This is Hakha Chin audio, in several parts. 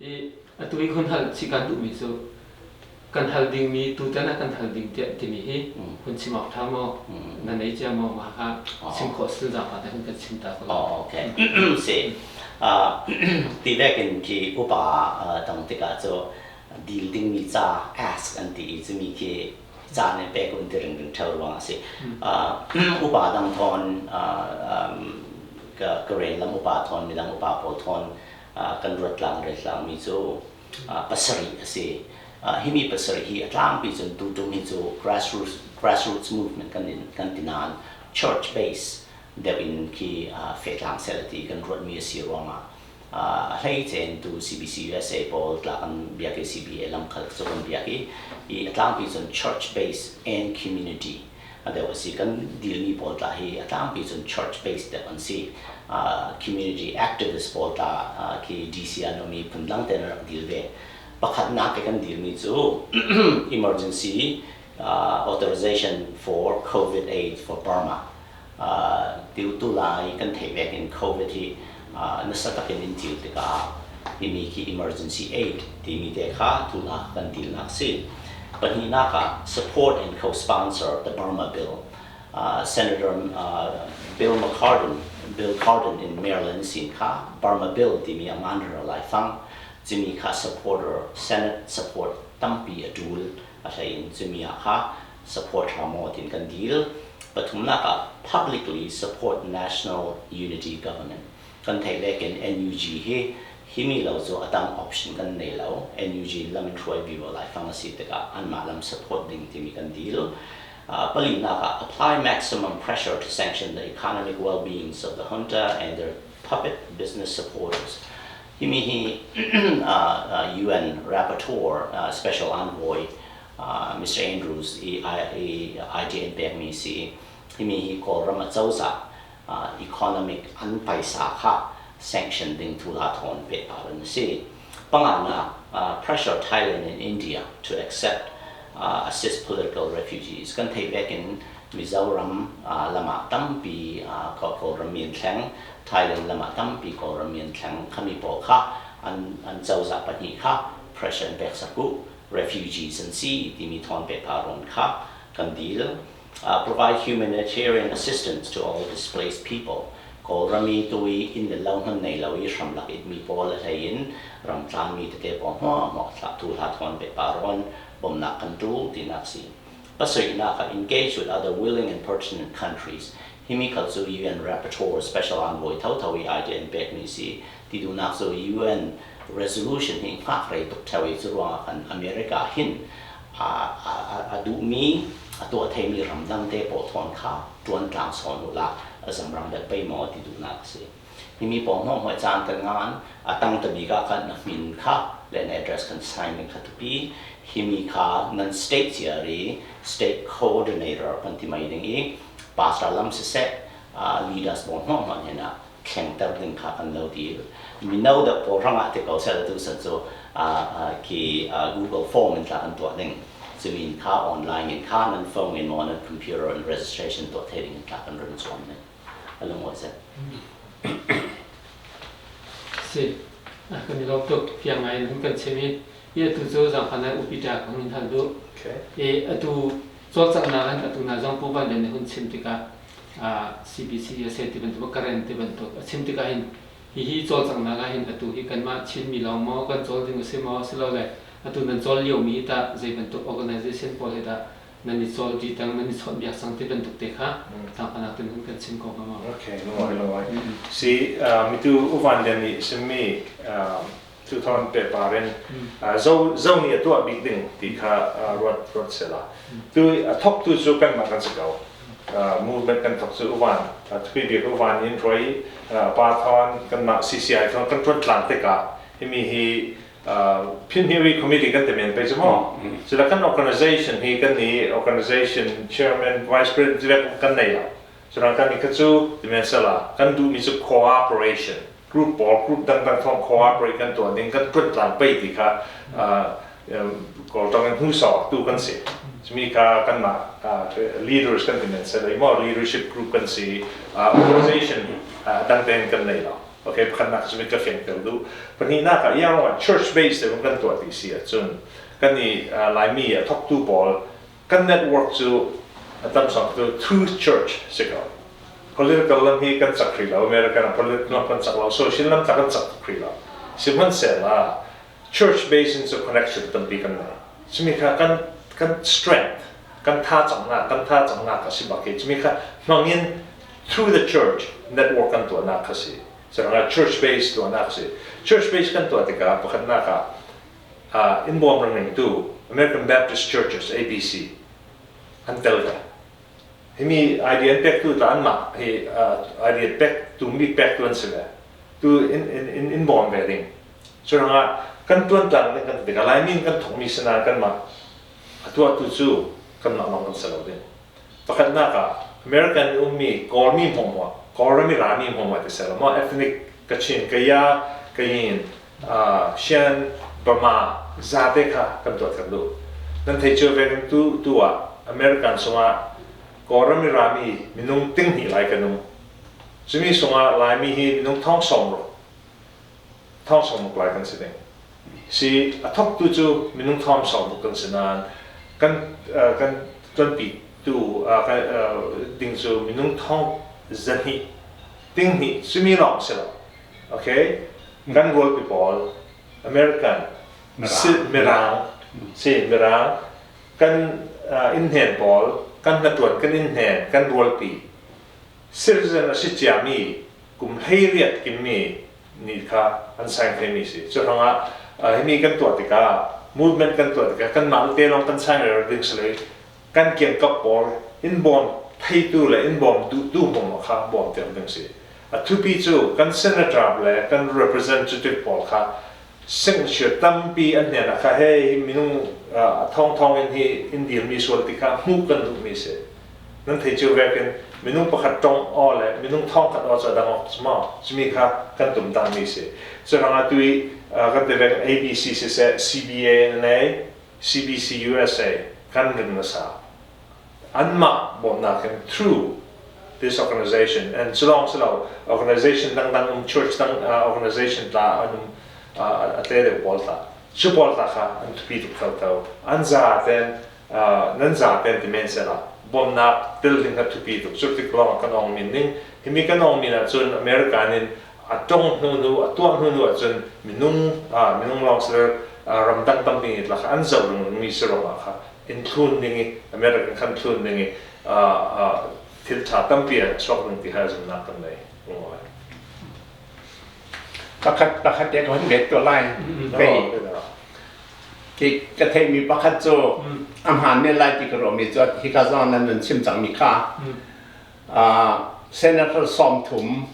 I atu i hun hal chih kan duhmi cu kan hal dingmi tutan ah kan hal ding tiah timi hi hun chim awk ṭha maw na nei cia maw mah kha chim khawh sil zaangfah te hun kan chim ta ko. Oh, okay. Si. Ti vekin khi upa tong tikah cu dil dingmi ca ask an ti i cumi khi ca nih pek un ti ring ring ṭheo ruangah a si. Upa dang thawn ka rel lam upa thawn midang upa pawl thawn kan ruat tlang rel tlangmi cu pasarih a si. Himi pasarih hi a tlangpi cun tutum hi cu grassroots movement kan ti nain church base deuh in khi fehtlang sel ti kan ruatmi a si ruangah a hleice tu CBC USA pawl tla kan biak i CBA lamkhal cu kan biak i a tlangpi cun church base and community a deuh a si. Kan dilmi pawl tla hi a tlangpi cun church based deuh an si. Community activist pawl tla khi DC an um i phundang tein an rak dil ve. Pakhatnak i kan dilmi cu emergency authorization for COVID aid for Burma. Tu lai kan theih vek in COVID hi nasa takin in cil tikah timi khi emergency aid timi te kha tulak kan tilnak si. Pahnihnak ah support and co-sponsor the Burma Bill. Senator Bill McCarden, Bill Cardin in Maryland sin kha Burma Bill timi a ngan lai fang cimi kha supporter Senate support tampi a tul a hlei in cumi ah kha support hram tin kan deal. Pathumnak ah publicly support national unity government. Kan theih lekin NUG hi himi lo cu atang option kan nei lo. NUG lam in hruai vivo lai fang a si tikah anmah lam support ding timi kan deal. Palinak ah apply maximum pressure to sanction the economic well-beings of the junta and their puppet business supporters. Himi hi UN rapporteur, special envoy Mr. Andrews i IDN pekmi si. Himi hi Kawlram a cozah economic an paisa kha sanction ding thu la thawn pe pa an si. Panganak, pressure Thailand and India to accept assist political refugees. Kan thei vekin Mizoram lamah tampi Kawlram mi an thleng, Thailand lamah tampi Kawlram mi an thleng. Khami pawl kha an cozah pahnih kha pressure an pek sak u. Refugees an si timi thawn pe pa ron kha kan deal. Provide humanitarian assistance to all displaced people. Kawlram i tu i inn le lo hman nei lo i hramlak it mi pawl a hlei in ramtlang mi tete pawl hmuah hmuah thlah tu hla thawn pe pa rawn bawmnak kan tu tinak si. Pasarihnak ah engage with other willing and pertinent countries. Himi khal cu UN Rapporteur Special Envoy thotho i idea an pekmi si. Ti duhnak cu UN resolution hi hngak rei tuk theo i cu ruangah khan America hin a duhmi a tuah theimi ramdang te pawl thawn kha tuan tlang sawn u la a zamrang deuh pei maw ti duhnak a si. Himi pawl hmuahhmuah caan kan ngan a tang tabik ah khan na hmin kha le na address kan sign ding kha tupi himi kha nan state ciari state coordinator kan ti mai ding i pastor lam siseh leaders pawl hmuahhmuah hnen ah thlengter ding kha kan lo ti mino deuh pawl hrangah te ko sel tu san cu khi Google form in tla kan tuah ding cumin kha online in kha nan phone in maw nan computer in registration tuah the ding in tla kan run chuam ne alung se. Si kan i lawm tuk fiang ngai in hun kan chim i i atu cu zangfan ai upi ta kong in hal duh i atu cawlcanghnak in atu na zong pu van len hun chim tikah CBC USA ti bantuk Karen ti bantuk a chim tikah hin hihi cawlcanghnak ah hin atu hi kanmah Chinmi lawng maw kan cawl ding a si maw silole atu nan cawl liomi tah zei bantuk organization pawl he dah nan i cawl ṭi tang nan i chawnhbiak cang ti bantuk te kha tlangpanak ten hun kan chim ko hnga maw? Okay, lungoi lungoi. Si mitu uvan lian nih simmi 2000 pe in zo zo nih a tuah bik ding ti kha ruat ruat sela. Tu a thok tu cu kan mah kan si ko. Movement kan thok cu uvan thupi bik uvan in roi pa thon kan mah CCI thon kan tuan tlang tikah himi hi Phinhiri committee kan ti men pe cu maw sila kan organization hi kan ni organization chairman, vice president kan nei lo. Curan kan ni kha cu ti men sela kan duhmi cu cooperation group pawl, group dangdang thawng cooperate kan tuah ding, kan tuan tlang pei ti kha Kawltong in hmuhsawk tu kan si. Cumi kha kanmah leaders kan ti men sela i maw leadership group kan si, organization dang tein kan nei lo. Okay, pakhatnak cu ka fiangter duh. Pahnihnak ah iang church base te kan tuah ti si ahcun kan i Laimi a thawktu pawl kan network cu a tam sang cu through church si ko. Political lam hi kan cak hrih lo, American ah political lam kan cak lo, social lam ta kan cak tuk hrih lo. Sihmanhsehlaw church base in cu connection tampi kan nei. Cumi kha kan kan strength, kan tha cangnak, kan tha cangnak a si bak i cumi kha hmangin through the church network kan tuahnak kha si. Saranga church base tuahnak si. Church base kan tuah tikah pakhatnak ah in bawm ring tu American Baptist Churches ABC an tel ve. Himi idea an pek tu ta anmah hi idea pek tu mi pek tu an si ve. Tu in in in bawm ve ding. Curangah kan tuan tlang ding kan tikah Laimi kan thawkmi sinain kanmah a tuahtu cu kanmah lawng kan si lo ding. Pakhatnak ah American ummi Kawlmi hmuahhmuah, Kawlram i rami hmuahhmuah ti seh maw ethnic Kachin, Kaya, Kayin, Shan, Burma zate kha kan tuah ter duh. Nan thei cio ve tu tu ah American sungah Kawlram i rami minung ting hnih lai kan um. Cumi sungah Laimi hi minung thong sawm ruk thong sawm ruk lai kan si ding. Si a thawktu cu minung thong sawm ruk kan si nain kan kan tuanpi tu ding cu minung thong zahnih ting hnih simi lawng si lo. Okay, kan rualpi pawl American si Mirang si Mirang kan inn hnen pawl kan hnatuan kan inn hnen kan rualpi citizen a si ciami kum 18 kimmi ni kha an sign themi si. Cu hrangah himi kan tuah tikah movement kan tuah tikah kanmah te lawng kan sign rero ding si lo kan kiangkap pawl in bawm theitu le in bawm duhtu hmawm kha bawm ter ding si. A thupi cu kan senator le kan representative pawl kha signature tampi an hnen ah kha hei minung thong thong in hi in dirmi sual ti kha hmuh kan duhmi si. Nan thei cio vekin minung pakhat tong aw le minung thong khat aw cu a dang awk cu maw? Cumi kha kan tum tangmi si. Cu rangah tu i kan ti vek ABC siseh CBA na CBC USA kan ring na sa. Anmah bawmhnak in through this organization and cu lawng si lo organization dangdang um church dang organization tla an um a tle deuh pawl tla cu pawl tla kha an thupi tuk thotho an za ten nan zaten ti men sela bawmnak tel ding kha thupi tuk cu tik lawng kan ong min ning himi kan ong min ahcun American in a tong hnu hnu a tuah hnu hnu ahcun minung minung lawng sile ramdang tampi nih tlak an zoh lung mi si rong ah kha in thlun ding i American khan thlun ding i thil tha tampi a chuak ding ti kha zumnak kan nei. Pakhat pakhat te kan bet to lai. Khi ka theihmi pakhat cu a hmaan men lai ti ka ruahmi cu hika zong nan nun chim cangmi kha senator 30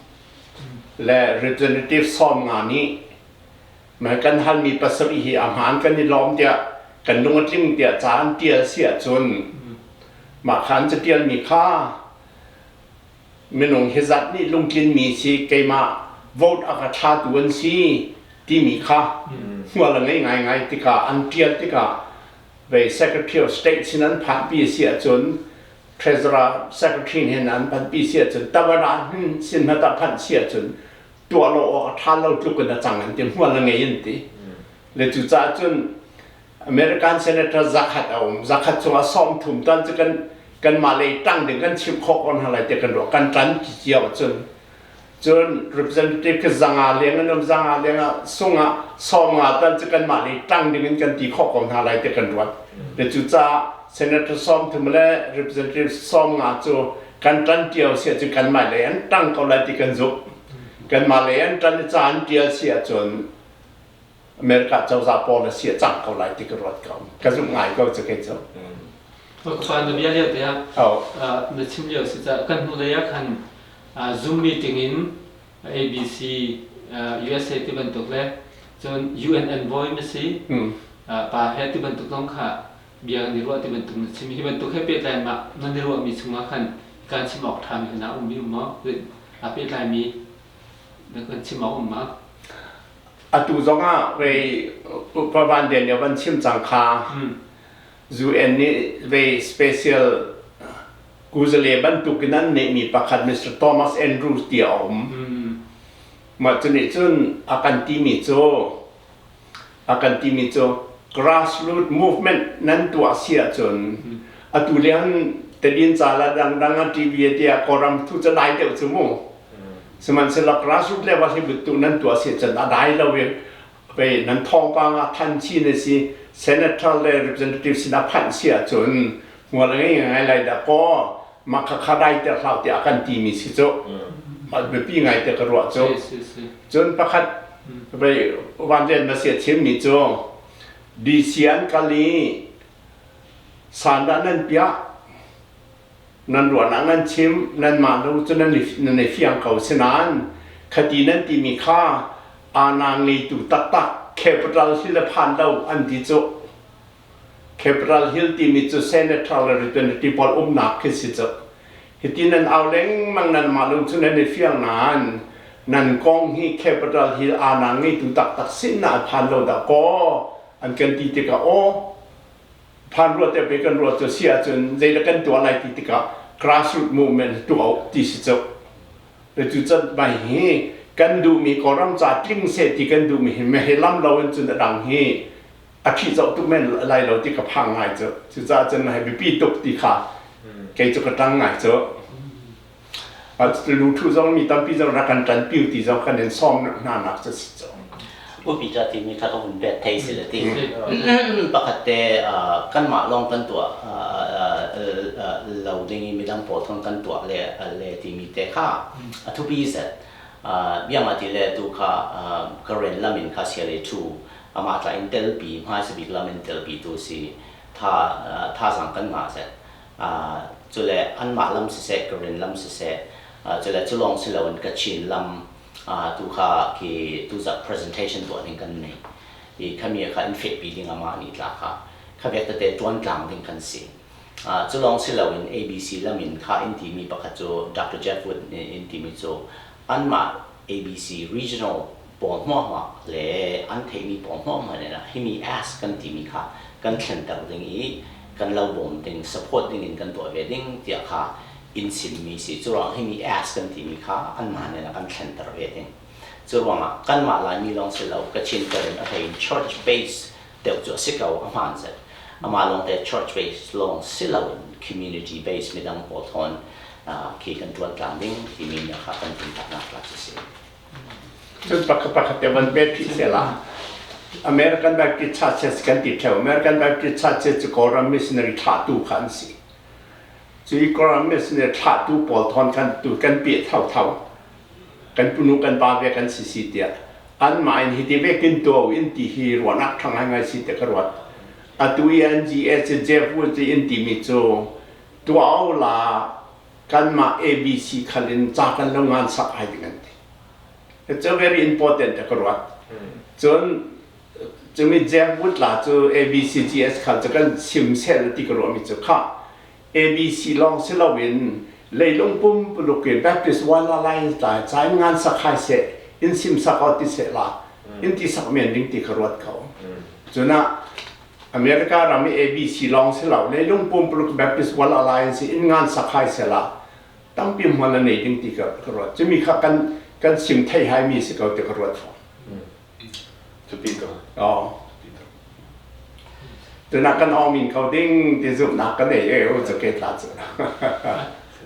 le representative 15 nih kan halmi pasarih hi a hmaan kan i lawm tiah kan lung a tling tiah ca an tial si ahcun mah kha an catialmi kha minung hi zat nih lungtlinmi si keimah vote a ka thlatu an si timi kha hmual a ngei ngaingai tikah an ṭial tikah vei Secretary of State sin an phanpi si ahcun Treasurer Secretary hin an phanpi si ahcun tawara hin sin hmata phanh si ahcun tuah lo awk a ṭha lo tluk in a cang an ti hmual a ngei an ti le cucaah cun American Senator 100 a um 100 chungah 30 tan cu kan kanmah lei ṭang ding kan chimh khawh ko hna lai tiah kan ruah kan ṭan ti cio ahcun cun representative khi 500 leng an um 500 leng ah sungah 50 tan cu kanmah lei ṭang ding in kan ti khawh ko hna lai tiah kan ruat le cucaah Senator 30 le representative 50 cu kan ṭan ṭio si ahcun kanmah lei an ṭang ko lai ti kan zumh kanmah lei an ṭan i ca an ṭial si ahcun America cozah pawl a si a cang ko lai ti ka ruat ko. Ka zumh ngai ko cu kei cu. Ka pa na bia lio te ah na chim lio si ca kan hnu lei ah khan Zoom meeting in ABC USA ti bantuk le cun UN envoy na si pa he ti bantuk zong kha bia kan i ruah ti bantuk na chim hi bantuk he pehtlai ma nan i ruahmi chungah khan kan chim awk ṭhami hna um mi um maw a pehtlai mi na kan chim awk um ma Atu zongah vei Upa Van Lian nih a van chim cang kha UN nih vei special kuzale bantukin an neihmi pakhat Mr. Thomas Andrews ti a um. Mah cu nih cun a kan timi cu a kan timi cu grassroot movement nan tuah si ahcun atu liang tadin ca la dangdang a TV tiah Kawlram thu cu dai deuh cu mu. Sihmanhsehlaw grassroot level hi buttu nan tuah si ahcun a dai lo i pei nan thawngpang ah than chin a si senator le representative sin a phanh si ahcun hmual a ngei ngai lai dah kaw mah kha kha dai ter hlau tiah a kan timi si cu biapi ngai te ka ruah cu. Cun pakhat vei van rian na sia chimmi cu DC an kal i sandah nan piah nan ruahnak nan chim nanmah lo cu nan nan i fiang ko sinain khati nan timi kha ana ngeitu taktak Capitol Hill a phan lo an ti cu. Capitol Hill timi cu senator le representative pawl umnak khi si cu. Hiti nan au lengmang nanmah lung cu nan i fiang nain nan kong hi Capitol Hill ana ngeitu taktak sin ah a phan lo dah kaw an kan ti tikah aw phan ruat te pe kan ruat cu si ahcun zeidah kan tuah lai ti tikah grassroots movement tuah ti si cu. Cu can mai hi kan duhmi Kawlram ca tling seh ti kan duhmi hi mehe lam lo in cun a dang hi a ṭhi zoh tuk men lai lo ti ka phang ngai cu. Cucaah cun hei biapi tuk ti kha kei cu ka ṭang ngai cu. Luthu zong mi tampi zong rak kan ṭanpi ti zong kan in sawm hna nak cu si cu. Upi ca timi kha ka hun bet thei si le ti. Pakhat te kanmah lawng kan tuah lo ding i midang pawl thong kan tuah le le timi te kha a thupi zet. Biang ti le tu kha Karen lam in kha sia le thu amah tla in telpi hmaisa bik lam in telpi tu si tha thazaang kan ngah zet. Cule anmah lam siseh Karen lam siseh cule cu lawng si loin Kachin lam tu kha khi tuzarh presentation tuah ding kan nei i khami kha in fehpi ding amah nih tla kha kha vek tete tuan tlang ding kan si. Cu lawng si loin ABC lam in kha in timi pakhat cu Dr. Jeff Wood nih in timi cu anmah ABC regional pawl hmuahhmuah le an theihmi pawl hmuahhmuah nih himi ask kan timi kha kan thlenter ding i kan lo bawm ding support ding in kan tuah ve ding tiah kha in chimmi si. Cu ruang himi ask kan timi kha anmah nih kan thlenter ve ding. Cu ruangah kanmah Laimi lawng si lo Kachin Karen a hlei in church base deuh cu a si ko a hmaan zet. Amah lawng te church base lawng si loin community base midang pawl thawn khi kan ṭuan tlang ding timi nih kha kan tintaknak tlak cu si. Cun pakhat pakhat te van bet rih sehla. American Baptist Churches kan ti theo. American Baptist Churches cu Kawlram missionary thlahtu kha an si. Cu i Kawlram missionary thlahtu pawl thawn khan tu kan piah thauthau. Kan punu kan pa ve kan si si tiah anmah in hiti vekin tuah in ti hi ruahnak ṭha ngaingai si ti ka ruat. Atu i NGS Jeff Woods in timi cu tuah la kanmah ABC khal in ca kan lo ngan sak ai ding an ti. It's a very important ka ruat. Cun cumi Jeff Wood la cu ABCGS khal cu kan sim sel ti ka ruah mi cu kha ABC lawng si loin leilung pumpuluk i Baptist World Alliance la ca in ngan sak hai seh in sim sak o ti seh la in ti sak men ding ti ka ruat ko. Cuna America ram i ABC lawng si lo leilung pumpuluk Baptist World Alliance in ngan sak hai seh la tampi hmual a nei ding ti ka ruat. Cumi kha kan kan sim thei hai mi si ko ti ka ruat fawn. Cuti ko. Oh. Tuna kan awmin ko ding ti zumhnak ka nei e u cu ke tla cu.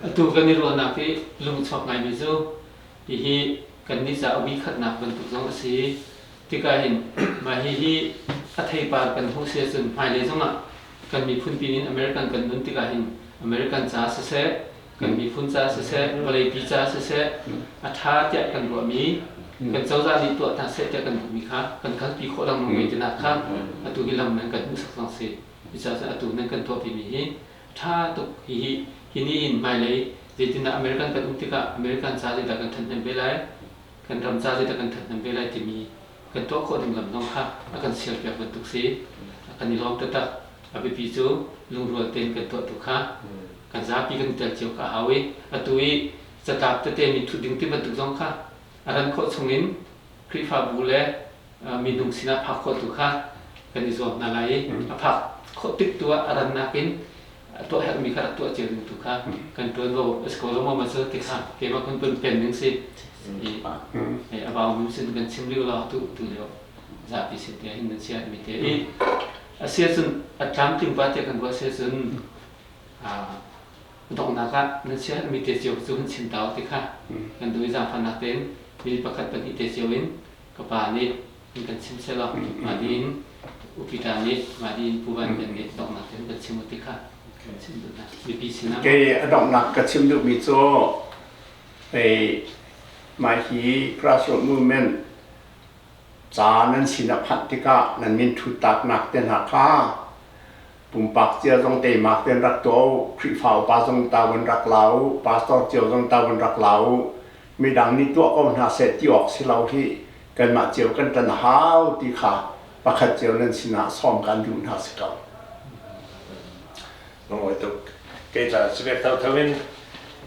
Atu kan i ruahnak hi lungchuak ngaimi cu hihi kan nih ca a khatnak bantuk zong a si. Tikah hin mah hihi a theipar kan hmuh si ahcun hmailei zongah kan miphun pin in American kan nun tikah hin American ca siseh, kan miphun ca siseh, vawleipi ca siseh, a ṭha tiah kan ruahmi, kan cozah nih tuah hna seh tiah kan duhmi kha kan kalpi khawh lengmang ve tinak kha atu hi lam nan kan hmuhsak zong si. Cucaah cun atu nan kan tuahpimi hi ṭha tuk. Hihi hi nih hin hmailei zeitindah American kan um tikah American ca zeidah kan ṭhathnem ve lai, kan ram ca zeidah kan ṭhathnem ve lai timi kan tuah khawh ding lam zong kha a kan sialpiak bantuk si. Kan i lawm taktak. A biapi cu lungrual tein kan tuah tu kha kan zapi kan i tel cio kha a hau i atu i catlap tete mi thut ding ti bantuk zong kha a ran khawh chungin Khrihfabu le minung sinah phak khawh tu kha kan i zuam hna lai i a phak khawh tik tu ah a rannak in tuah herhmi kha rak tuah cio ding tu kha kan ṭuanvo a si ko lo maw ma cu ti kha keimah kun pun pen ding si. I a vau mi sin kan chim rih lo tu tu lio zapi sin te hin nan sia mi te i a sia cun a tlamtling pa te kan ruah sia cun donghnak ah nan sia mi te cio cu hun chim tau ti kha kan duh i zaangfahnak tein mi pakhat pahnih te cio in ka pa nih in kan chim selaw mah dih in upita nih mah dih in Pu Van Lian nih donghnak tein kan chim ti kha kan chim duh hna mipi sinah. Kei a donghnak ka chim duhmi cu hei mah hi grassroots movement ca nan sin a phanh tikah nan min thut taknak te hna kha pumpak cia zong teimak tein rak tuah u, Khrihfa upa zong ta vun rak la u, pastor cio zong ta vun rak la u, midang nih tuah ko hna seh ti awk si lo hi kanmah cio kan ṭan a hau ti kha pakhat cio nan sinah sawm kan duh hna si ko. Lungawi tuk. Kei tla sivek thotho in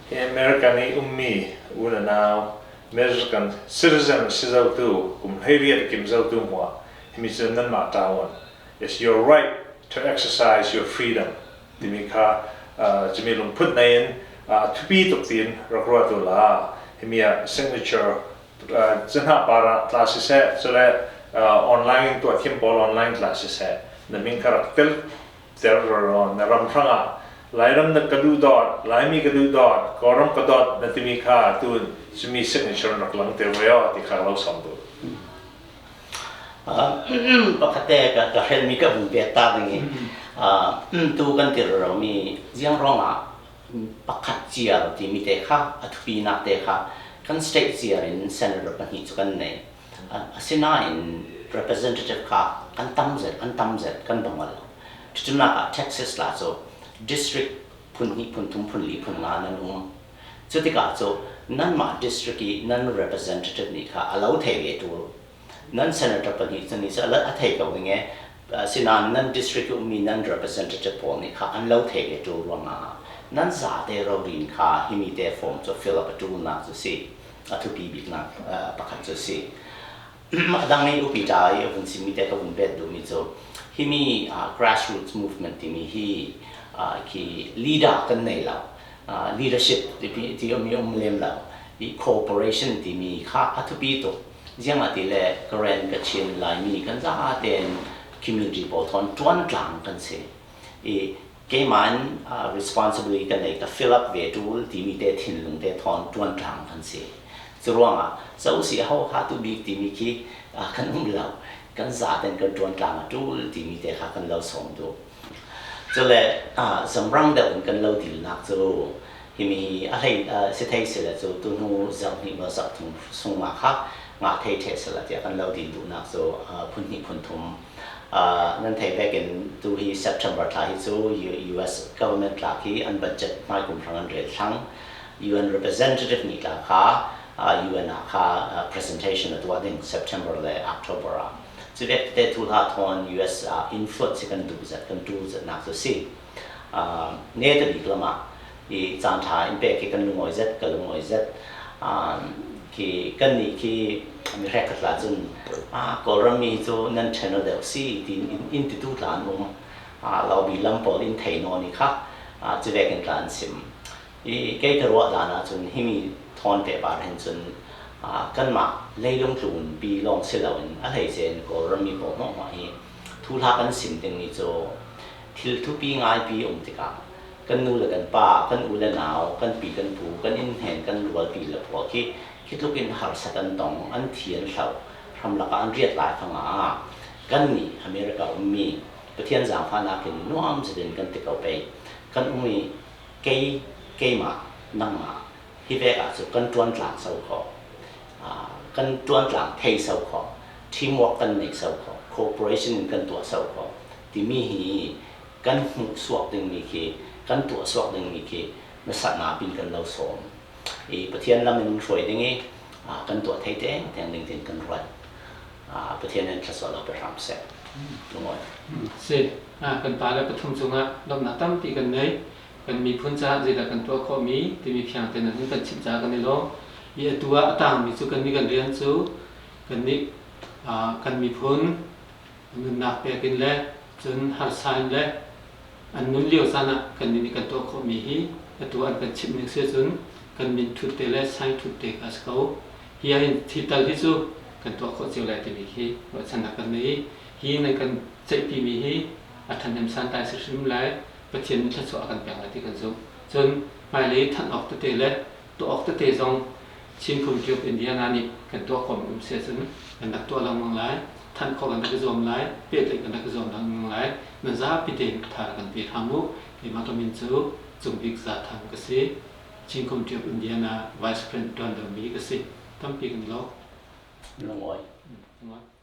hi American i ummi u le nau American citizen si zotu kum 18 kim zotu hmuah himi cu nanmah ṭawan It's your right to exercise your freedom timi kha cumi lungput nei in thupi tuk tiin rak ruat u la. Himi ah signature cahnah par ah tla siseh, cule online in tuah thiam pawl online tla siseh, na min kha rak tel ter na ram hrang ah Lairam na ka duh dawt, Laimi ka duh dawt, Kawlram ka dawt na timi kha tu cumi signature rak lang te ve o ti kha lo som duh. Pakhat te ka hrelmi ka vun pek ta ding i tu kan ti romi ziang ruangah pakhat ciar timi te kha a thupinak te kha kan state ciar in senator pahnih cu kan nei. Asinain representative kha an tam zet an tam zet kan bang lo. Cucunak ah Texas la cu district phun hnih phun thum phun li phun nga nan um. Cutikah cu nanmah district i nan representative nih kha a lo thei ve tu nan senator pahnih cu nih cu a thei ko ding e. Asinain nan district i ummi nan representative pawl nih kha an lo thei ve tu ruangah nan zate rorin kha himi te form cu fill up a ṭulnak cu si. A thupi biknak pakhat cu si. A dang i upi ṭa i a vun chimmi te ka vun bet duhmi cu himi grassroots movement timi hi khi leader kan nei lo. Leadership ti mi um lem lo. I cooperation timi kha a thupi tuk. Ziangah ti le Karen, Kachin, Laimi kan za tein community pawl thawn ṭuan tlang kan si. I keimah in responsibility ka nei ka fill up ve ṭul timi te thinlung te thawn ṭuan tlang kan si. Cu ruangah zo si ho ha tu bik timi khi kan um lo. Kan zaten kan ṭuan tlang a ṭul timi te kha kan lo sawm duh. Cule zamrang deuh in kan lo dilnak cu himi a hlei si thei sile cu tuhnu zarh hnih maw zarh thum sungah kha ngah thei ṭhe sila tiah kan lo dil duhnak cu phun hnih phun thum nan thei bek in tu hi September thla hi cu US government tla khi an budget hmai kum hrang an rel thlang. UN representative nih tla kha UN ah kha presentation a tuah ding September le October ah. Cu vek te thu hla thawn US ah influence kan duh zat kan ṭul zatnak cu si. Ne ta bik lam ah i caan ṭha in pek khi kan lungawi zet ka lungawi zet khi kan nih khi mi hrek khat la cun Kawlram mi cu nan ṭhen deuh si tiin in titu tla an um lobby lam pawl in thei nawn i kha cu vek in tla an sim i kei ka ruah dan ah cun himi thawn pe par hin cun kanmah leilung tlun pi lawng si loin a hleice in Kawlram mi pawl hmuahhmuah hi thu hla kan sim dingmi cu thil thupi ngaipi um tikah kan nu le kan pa, kan u le nau, kan pi kan pu, kan innhen, kan rualpi le pawl khi khi tluk in harsat an tong, an thi an hloh, hramlak ah an riat lai fang ah kan nih America ummi Pathian zaangfahnak in nuam zetin kan ti ko pei. Kan um i kei keimah nangmah hi vek ah cu kan ṭuan tlang so khawh. Kan ṭuan tlang thei so khawh. Teamwork kan nei so khawh. Cooperation in kan tuah so khawh. Timi hi kan hmuh suak dingmi khi kan tuah suak dingmi khi nasatnak pin kan lo sawm i Pathian lam in hruai ding i kan tuah thei teng teng ding tin kan ruat. Pathian in thlasawh lo pe hram seh. Lungawi. Si, kan pa le pathum cungah lawmhnak tampi kan nei. Kan miphun caah zeidah kan tuah khawhmi timi fiang tein an kan chimh caah kan i lawm. I atu ah a tangmi cu kan nih kan rian cu kan nih kan miphun nunnak pek in le cun harsa in le an nun lio caan ah kannih nih kan tuah khawhmi hi atu an kan chimh ning si cun kan min thut te le sign thut te kha a si ko. Hi ahhin thi tal hi cu kan tuah khawh cio lai timi khi ruahchannak kan nei i hi nan kan ceihpimi hi a ṭhahnem santlai si hrim lai, Pathian nih thluachuah a kan pek lai ti kan zumh. Cun hmailei thanh awk tete le tuah awk tete zong Chin Committee of Indiana nih kan tuah khawhmi um si ahcun kan rak tuah lengmang lai, thanh khawh kan rak i zuam lai, pehtlaih kan rak i zuam lengmang lai. Nan zapi tein tha rak kan pe hram u. Keimah ka min cu Cung Bik Za Thang ka si. Chin Committee of Indiana Vice President ṭuan deuhmi ka si. Tampi kan i lawm. Lungawi. Lungawi.